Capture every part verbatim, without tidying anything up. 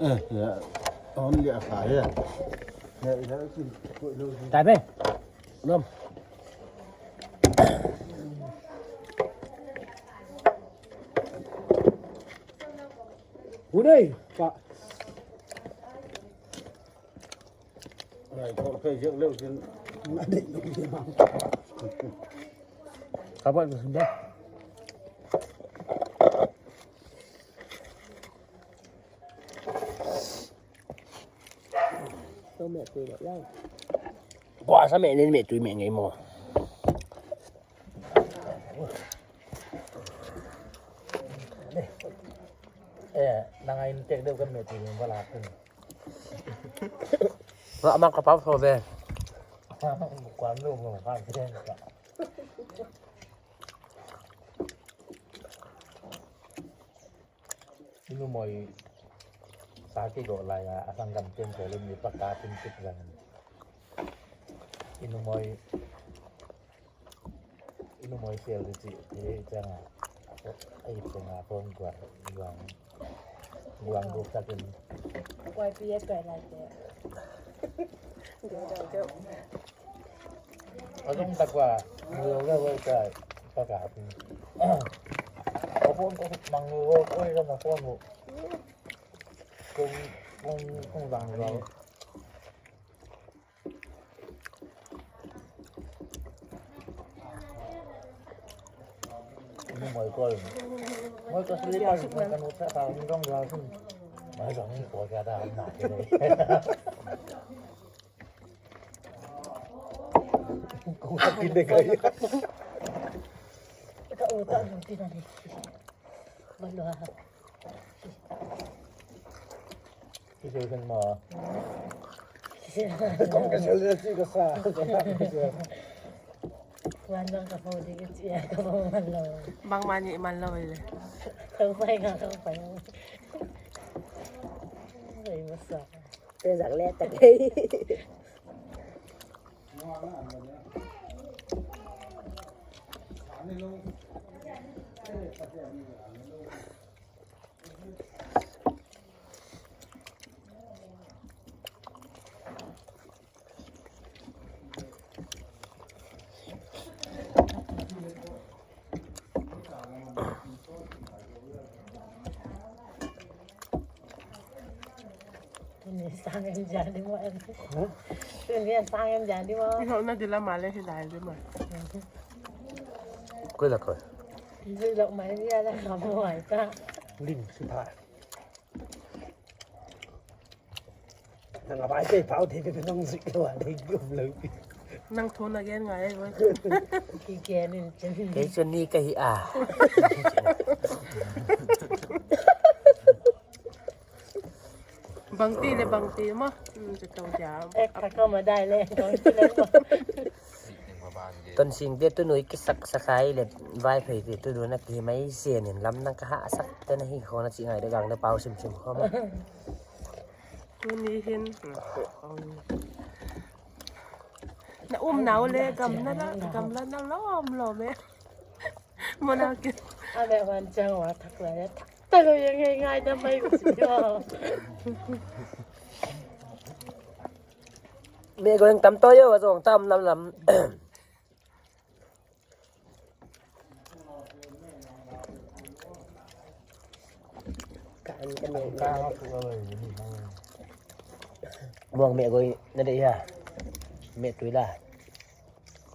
Eh, ya. Only a kaya. Ya, ya, si. Tabe. Nom. Udah, Pak. Ngai, kau kaya je leu jin. Ada yang dia bang. Kabar tu sudah. Kau meh tui leh lau. Gua sa meh nen meh tui meh ngai mo. Eh, nang ai tek deu kan meh tui meh bala kun. Rak mak ka pau so be. Kuan lu mo kan. I numei sa kigo lai a, a sanggam te'n ko lum ni paka tin kit zang. I numei, i numei sel di chi, i chang a, i chang a pon gua, guang, guang guk takin. Kuai pi e kuai lai te. Deu, deu, deu. A zong tak ua, mui ua ua ka, ka ka pi. Ko pon ko mang ua, ko ua na pon ua. Kong, kong, kong zang ua. Ini mai ko. Mai ko sili pa, mai kan utak, tak ni dong ua sun. Mai dong ni ko ka da na ke. Kung akin deh kaya. Ika utak dun tina ni. Malu ha. Kisa kan ma. Kong ka sel sel si ka sa. Wan bang ka pau di ka chia ka pau man lo. Bang mani man lo le. Kau pai nga kau pai. Ai masa. Te zak le tak. Tuni sang em jadi mo em. Huh? Tuni sang em jadi mo. Ino na dila male si dai di mo. Koi la koi. Di lok mai dia la kamu ai ta. Ling si pa. Nang a bai kei pau thei pe nang zik lo a dei gum lo. Nang thu na gen ngai ai bai. Ki gen in chen. Kei chen ni ka hi a. Bangti le bangti ma. Hmm, che tong jam. Ek ka ka ma dai le. Bangti le. Tonsing te tunui kisak sakai le vai phei te tu duna ki mai sian in lam nang ka ha sak te na hi khona chi ngai de gang de pau sim sim khoma. Tuni hin. Na um nau le gam na la, gam la na lom lom e. Mona ki. Ane wan chang wa thak la ya thak. Ta lo yang ngai ngai da mai ko si yo. Me going tam to yo, zong tam lam lam. Muang me goi na de ya. Me tui la.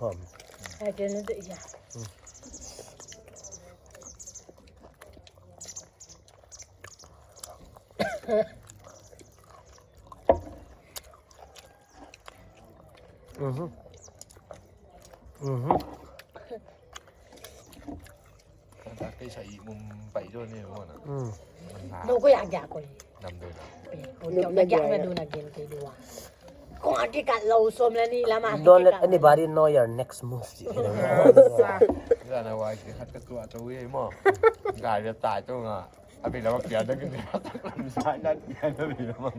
Hom. Ai, ke na de ya. Mhm. Mhm. Kata kei sa i mum pai do ni mo na. Hmm. Lo ko ya gya ko. Nam do na. Ko na gya na do na gen ke do wa. Ko ati ka lo som la ni la ma. Don't let anybody know your next move. Sa. Ila na wa ki hat ka tua to ye mo. Ga ya ta to nga. Abi lama pia da kini sa na pia da bi lama.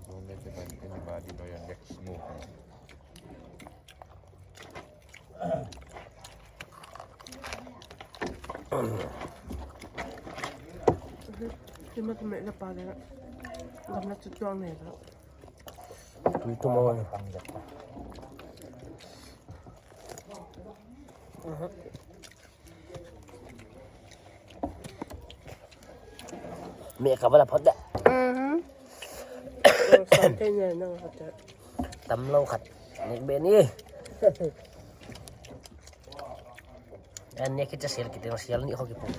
Don't let anybody know your next move. Kima tu me la pa le. Gamla chu tuang ne la. Tui tu mo. Me ka bala phot da. Mhm. Tam lou khat. Nek be ni. An nek kita sel kita sel ni ho ki pum.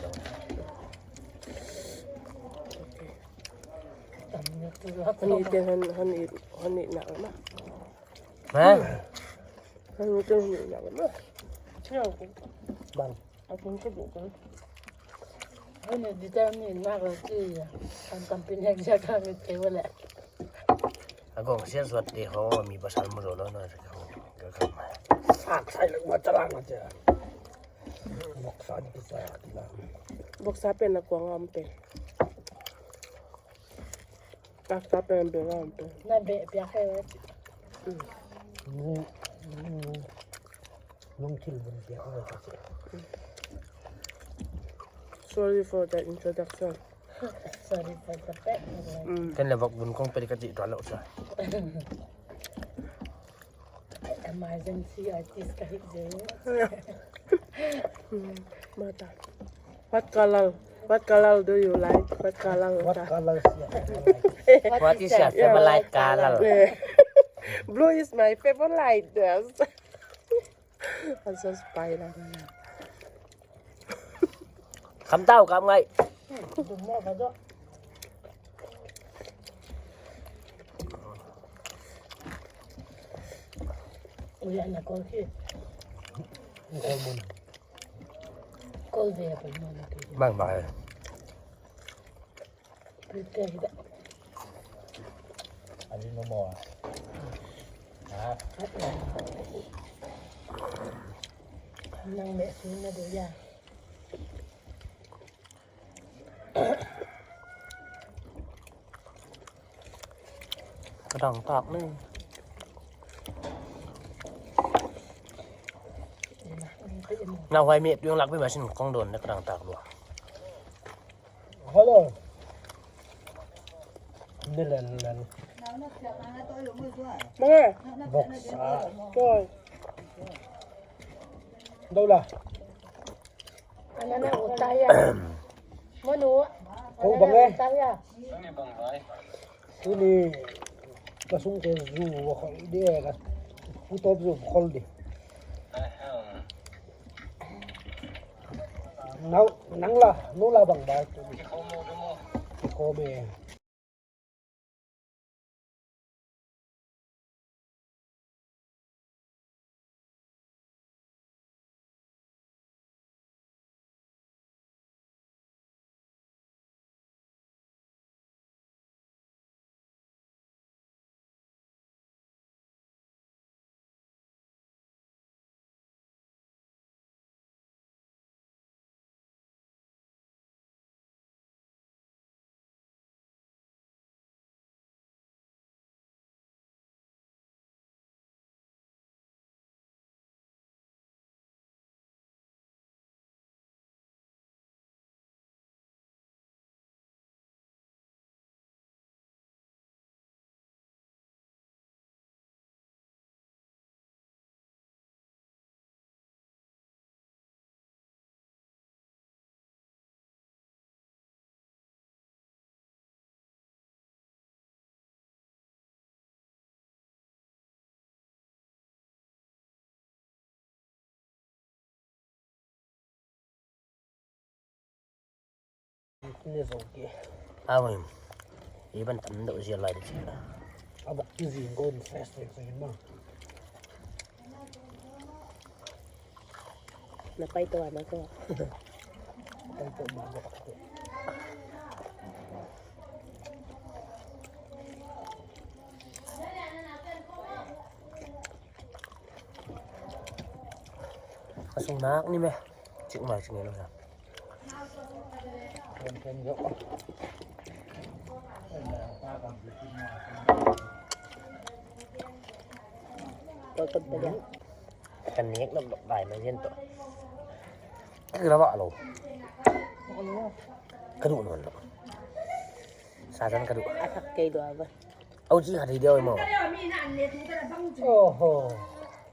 Ani te han, han i, han i na ma. Ha? Han i te han i na ma. Bang. Aku tu bukan. Ini di dalam ni nak lagi ya. Kan company yang jaga ni tewala. Agong sian suat te ho mi pasal mu lo na ho. Gagam. Sak sai lek ma tarang aja. Boksa di kita. Boksa pen na kuang am pen. Boksa pen be am pen. Na be pia ke. Nung thil bun pia ke. Sorry for the introduction. Sorry for the pet. Mm. Ken le vok bun kong pe ka ti tua lo sa. Emergency artist ka hi je. Mm, mata. What color? What color do you like? What color? What color is your favorite? What is your favorite color? Yeah. Blue is my favorite. Yes. An sa spy la. Kham tau kam ngai. Ui, ana kol ki. Kol mun. Kol ve apa mana tu? Bang bang. Pute hida. Ani no mo. Ha? Nang me suna do ya. Ka dang tak ni. Na huai mi tuang lak bi masin kong don na ka dang tak lua. Hello. Ni len len. Manga. Boksa. Koi. Dola. Ana na utaya. Manu. Ko bang eh. Utaya. Tuni ka sung ke zu wa khol di ka. Putop zu khol di. Nau, nang la, nu la bang bai tu. Ko me. Ni zo ki. Awai. Iban tam deuh zia lai di chin. A bok ki zing ko fresh fresh ma. Na pai to ana ko. Pai to ma bok. A sung nak ni me. Chik mai chik ni lo sa. Kan nek na bai mai yen to. Ka la ba lo. Ka duh nawn lou. Sa zan ka duh. A thak kei dua ba. Au chi kha thei diau maw. Oho.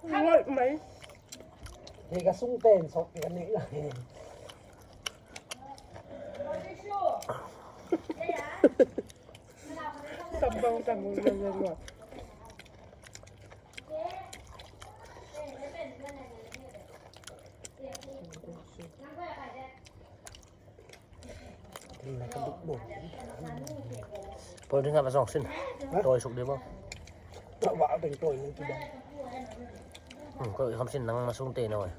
Ngot mai. Hei ka sung ten sok ka nek lai. Sabang sabang sabang. Poi ding a ba zong sin. Ha? Toi suk di maw. Ba ding toi ni tu ba. Hmm, ko i kham sin nang ma sung te na wai.